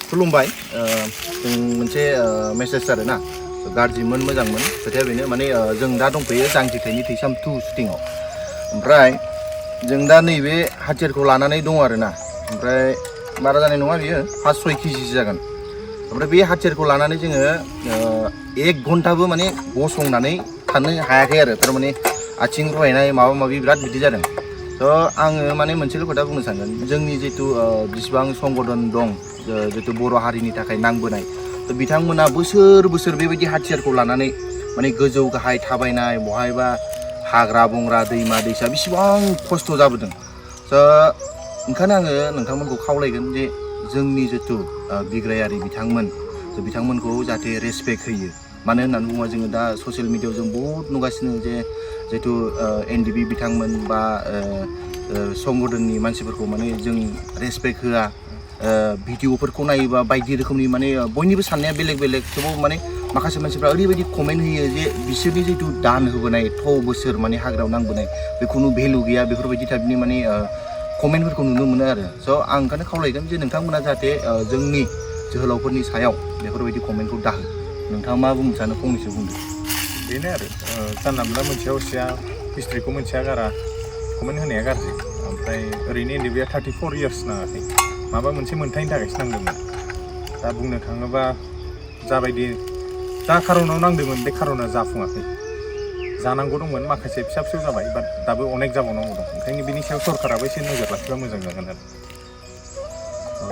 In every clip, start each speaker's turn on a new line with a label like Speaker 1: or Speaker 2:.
Speaker 1: खुलुमबाय जों मोनसे मेसेज आरोना गाज्रिमोन मोजांमोन खोथाया बेनो माने जों दा दंफैयो जांख्रिथायनि थैसाम 2 शुटिंआव ओमफ्राय जों दा नैबे हाथियारखौ लानानै दङ आरोना ओमफ्राय बारा जानाय नङा बियो 5-6 केजिसो जागोन ओमफ्राय बे हाथियारखौ लानानै जोङो 1 घन्टाबो माने गसंनानै थानो हायाखै आरो थारमाने आथिं रुवायनाय माबा माबि बिराद बिदि जादों थ' आङो माने मोनसेल' खोथा बुंनो सानगोन जोंनि जितु बिसिबां संगठन दं जितु बर' हारिनि थाखाय नांबोनाय थ' बिथांमोना बोसोर बोसोर बेबायदि हाथियारखौ लानानै माने गोजौ गाहाय थाबायनाय बहायबा हाग्रा बंग्रा दैमा दैसा बिसिबां खस्थ' जाबोदों थ' ओंखायनो आङो नोंथांमोनखौ खावलायगोन जे जोंनि जितु बिग्रायारि बिथांमोनखौ जाहाथे रेसपेक्ट होयो मानो होननानै बुङोबा जोङो दा ससियेल मिडियायाव जों बहुत नुगासिनो जे जितु एनडिबि बिथांमोन बा संगठननि मानसिफोरखौ माने जों रेसपेक्ट होआ भिडिअफोरखौ नायोबा बायदि रोखोमनि माने बयनिबो साननाया बेलेग बेलेग थेवबो माने माखासे मानसिफ्रा ओरैबायदि कमेन्ट होयो जे बिसोरनि जितु दान होबोनाय बोसोर माने हाग्रायाव नांबोनाय बे खुनु भेलु गैया बेफोरबायदि टाइपनि माने कमेन्टफोरखौ नुनो मोनो आरो स' आं ओंखायनो खावलायगोन जे नोंथांमोना जाहाथे जोंनि जोहोलावफोरनि सायाव बेफोरबायदि कमेन्टखौ दाहो नोंथाङा मा बुंनो सानो फंनैसो बुंदो
Speaker 2: बेनो आरो जानला मोनला मोनसेया हसिया हिस्ट्रिखौ मोनसेया गारा कमेन्ट होनाया गाज्रि ओमफ्राय ओरैनो एनडिबिया 34 इयार्स नाङाखै माबा मोनसे मोनथायनि थाखायसो नांदोंमोन दा बुंनो थाङोबा जाबायदि जा खारनाव नांदोंमोन बे खारना जाफुङाखै जानांगौ दंमोन माखासे फिसा फिसौ जाबाय बाट दाबो अनेक जाबावनांगौ दं ओंखायनो बिनि सायाव सरकाराबो एसे नोजोर लाखिबा मोजां जागोन आरो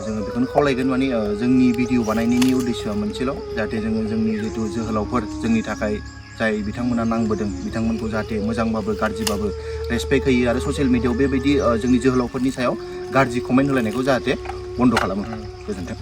Speaker 1: जोङो बेखौनो खावलायगोन माने जोंनि भिडिअ बानायनायनि उद्देश्यआ मोनसेल' जाहाथे जोङो जोंनि जितु जोहोलावफोर जोंनि थाखाय जाय बिथांमोना नांबोदों बिथांमोनखौ जाहाथे मोजांबाबो गाज्रिबाबो रेसपेक्ट होयो आरो ससियेल मिडियायाव बेबायदि जोंनि जोहोलावफोरनि सायाव गाज्रि कमेन्ट होलायनायखौ जाहाथे बन्द' खालामो गोजोन्थों